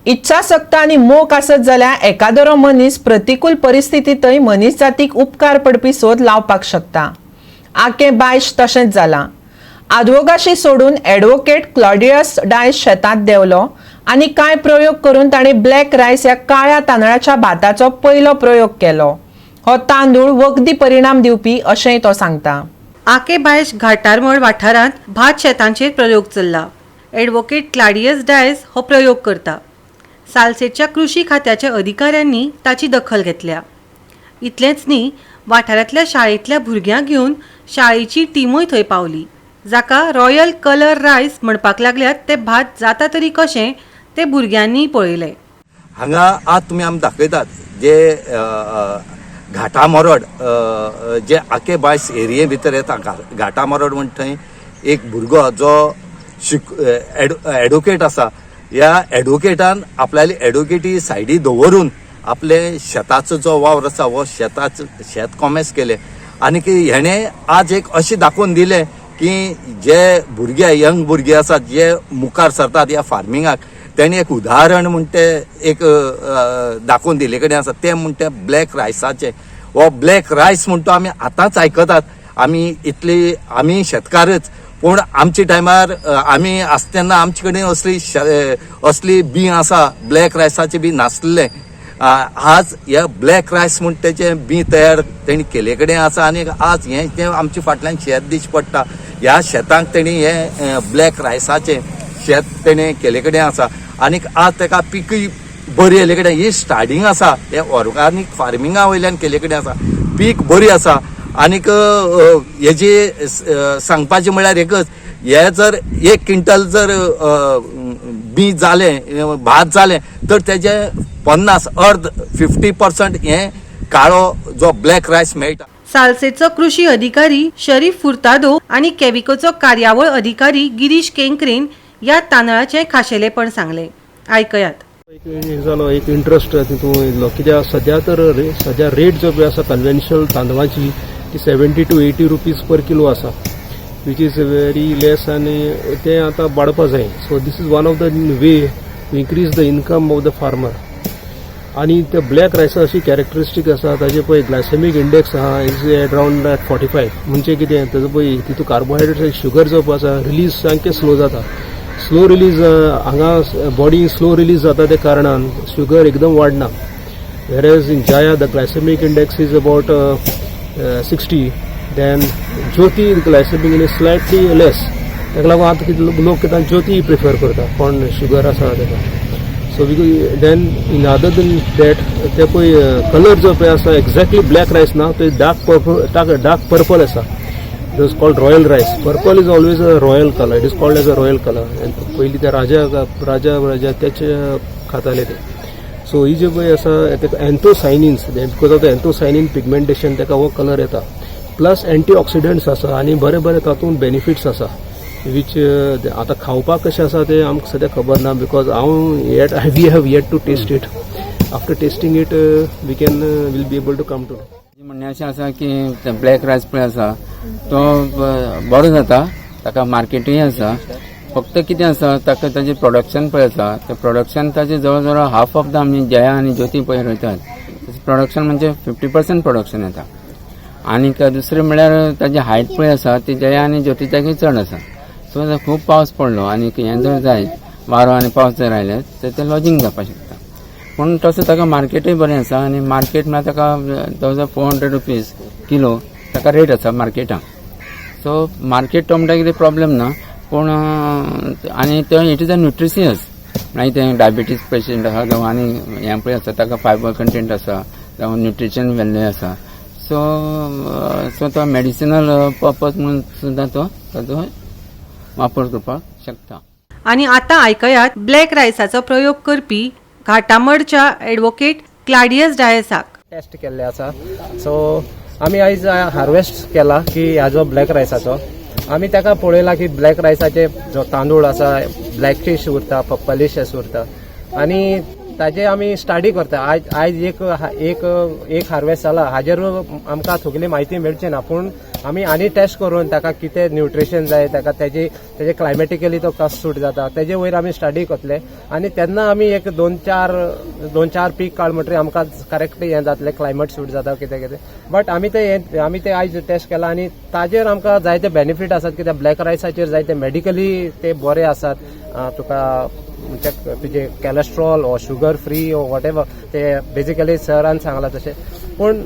इच्छाशक्त आनी मोख आसत जाल्यार एकादरो मनीस प्रतिकूल परिस्थितींतय मनीस जातीक उपकार पडपी सोद लावपाक शकता. आके बायश तशेंच जालां. आदवोगाशी सोडून एडवोकेट क्लॉडियस डायस शेतांत देंवलो आनी कांय प्रयोग करून ताणें ब्लॅक रायस ह्या काळ्या तांदळाच्या भाताचो पयलो प्रयोग केलो. हो तांदूळ वखदी परिणाम दिवपी अशेंय तो सांगता. आके बायश घाटारमळ वाठारांत भात शेतांचेर प्रयोग चल्ला. एडवोकेट क्लाडियस डायस हो प्रयोग करता. सालसेटच्या कृशी खात्याच्या अधिकाऱ्यांनी ताची दखल घेतल्या. इतलेंच न्ही, वाठारांतल्या शाळेंतल्या भुरग्यांक घेवन शाळेची टिमूय थंय पावली. जाका रॉयल कलर रायस म्हणपाक लागल्यात ते भात जाता तरी कशें तें भुरग्यांनीय पळयलें. हांगा आज तुमी आमी दाखयतात जे घाटामोरड, जे आके बायस एरिये भितर येता, घाटामोरड म्हणटा थंय एक भुरगो जो शिक एडवोकेट आसा. ह्या एडवोकेटान आपल्याली एडवोकेटी सायडी दवरून आपले शेताचो जो वावर आसा हो शेताचो शेत कॉमेस केले आनी की हेणें आज एक अशें दाखोवन दिलें की जे भुरगे, यंग भुरगे आसात जे मुखार सरतात ह्या फार्मिंगाक, तेणी एक उदाहरण म्हण ते एक दाखोवन दिल्ले कडेन आसा. तें म्हण ते ब्लॅक रायसाचें. हो ब्लॅक रायस म्हण तो आमी आतांच आयकतात. आमी इतली आमी शेतकारच, पूण आमच्या टायमार आमी आसता तेन्ना आमचे कडेन असली असली बी आसा ब्लॅक रायसाचें बी नासलें. आज हे ब्लॅक रायस म्हण तेचें बी तयार तेणी केले कडेन आसा आनी आज हें जें आमच्या फाटल्यान शेत दिश्टी पडटा, ह्या शेतांक तेणी हें ब्लॅक रायसाचें शेत तेणें केले कडेन आसा आनीक आज तेका पिकूय बरी येयले कडेन. ही स्टार्टींग आसा, हे ऑर्गॅनीक फार्मिंगा वयल्यान केले कडेन आसा, पीक बरी आसा. आनीक हेजी सांगपाचें म्हळ्यार एकच, हे जर एक क्विंटल जर बी जालें, भात जालें, तर तेजे 50 अर्द, 50% हें काळो जो ब्लॅक रायस मेळटा. सालसेटचो कृशी अधिकारी शरीफ फुर्तादो आनी केविकोचो कार्यावळ अधिकारी गिरीश केंकरेन ह्या तांदळाचें खाशेलेपण सांगलें. आयकयात. एक हे जालो, एक इंट्रस्ट तितून येयल्लो, कित्याक सद्या तर सद्या रेट जो पळय आसा कन्वेन्शनल तांदळाची ती 70 to 80 rupees per kilo आसा, which is very less आनी ते आतां वाडपा जाय. So this is one of the way to increase the income of the farmer. आनी ते ब्लॅक रायसा अशी कॅरेक्टरिस्टीक आसा ताजे पळय, ग्लायसेमीक इंडेक्स आहा is around at 45. म्हणजे कितें, ताजो पळय तितून कार्बोहायड्रेट्स, शुगर जो पळय आसा रिलीज सामकें स्लो जाता. स्लो रिलीज हांगा बॉडी स्लो रिलीज जाता, त्या कारणान शुगर एकदम वाडना, whereas in Jaya the glycemic index is about 60, then Jyoti glycemic is slightly less. ताका लागून आतां कितें लोक कितें ज्योती प्रिफर करता, कोण शुगर आसा ताका. So then in other than that, ते पळय कलर जो पळय आसा, एक्झॅक्टली ब्लॅक रायस ना, ते डार्क पर्पल, डार्क पर्पल आसा. It is called royal rice. Purple is always a royal color. It is called as a royal color. पयलीं ते राजा राजा राजा त्याचे खाताले ते. सो ही जे पळय आसा तेका anthocyanins, because of the anthocyanin pigmentation तेका हो कलर येता. प्लस एंटी ऑक्सिडंट्स आसा आनी बरे बरे तातूंत बेनिफिट्स आसा, which आतां खावपाक कशें आसा तें आमकां सद्या खबर ना, because हांव yet we have yet to taste it. After tasting it we can will be able to come to म्हणणें अशें आसा की ब्लॅक रायस पळय आसा तो बरो जाता, ताका मार्केटूय आसा. फक्त कितें आसा, ताका ताजें प्रोडक्शन पळय आसा, तें प्रोडक्शन ताजें जवळ जवळ हाफ ऑफ the आमी जया आनी ज्योती पळय रोयतात ताचें प्रोडक्शन म्हणजे 50% प्रोडक्शन येता. आनीक दुसरें म्हळ्यार ताजी हायट पळय आसा ती जया आनी ज्योतीच्याकूय चड आसा. सो जर खूब पावस पडलो आनी हें जर जायत, वारो आनी पावस जर आयले तर तें लॉजींग जावपाक शकता. पूण तसो ताका मार्केटूय बरें आसा आनी मार्केट म्हळ्यार ताका 1400 रुपीज किलो ताका रेट आसा मार्केटाक. सो मार्केट तो म्हणटा कितें प्रॉब्लेम ना. पूण आनी ते it is a nutritious, मागीर ते डायबिटीज पेशंट आसा जावं आनी हें पळय आसा, ताका फायबर कंटेंट आसा जावं न्युट्रिशन व्हॅल्यू आसा. सो सो तो मेडिसिनल पर्पज म्हणून सुद्दां तो ताजो वापर करपाक शकता. आनी आतां आयकयात ब्लॅक रायसाचो प्रयोग करपी घाटामडच्या एडवोकेट क्लाडियस डायसाक. टेस्ट केल्ले आसा. सो आमी आयज हार्वेस्ट केला की ह्या ब्लॅक रायसाचो आमी ताका पळयला की ब्लॅक रायसाचे जो तांदूळ आसा ब्लॅकिश उरता, पर्पलिश उरता आनी ताजे आमी स्टडी करता. आयज आयज एक एक एक हार्वेस्ट जाला, हाजेर आमकां सगली म्हायती मेळची ना, पूण आमी आनी टेस्ट करून ताका कितें न्युट्रिशन जाय ताका, तेजी तेजे क्लायमेटिकली तो कसो सूट जाता तेजे वयर आमी स्टडी करतले आनी तेन्ना आमी एक दोन चार पीक काड म्हणटरीर आमकां करेक्ट हें जातलें, क्लायमेट सूट जाता कितें कितें. बट आमी ते आयज टेस्ट केला आनी ताजेर आमकां जायते बेनिफीट आसात, कित्याक ब्लॅक रायसाचेर जायते मेडिकली ते बरे आसात. तुका म्हणजे तुजे कॅलेस्ट्रॉल ओ शुगर फ्री ओ what ever ते बेजिकली सरान सांगला तशें. पूण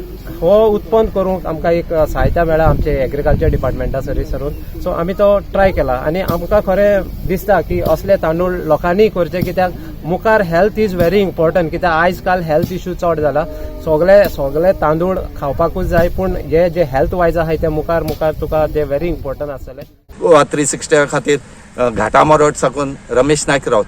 हो उत्पन्न करूंक आमकां एक सहायता मेळ्ळा आमचे एग्रीकल्चर डिपार्टमेंटा सरी सरून. सो आमी तो ट्राय केला आनी आमकां खरें दिसता की असले तांदूळ लोकांनी करचे, कित्याक मुखार हेल्थ is very important, कित्याक आयज काल हेल्थ इश्यू चड जाला. सगळे सगळे तांदूळ खावपाकूच जाय, पूण हे जे हेल्थ वायज आहाय ते मुखार मुखार तुका ते व्हेरी इम्पॉर्टंट आसतले. गोवा 360 खातीर घाटामोरड साकून रमेश नायक राऊत.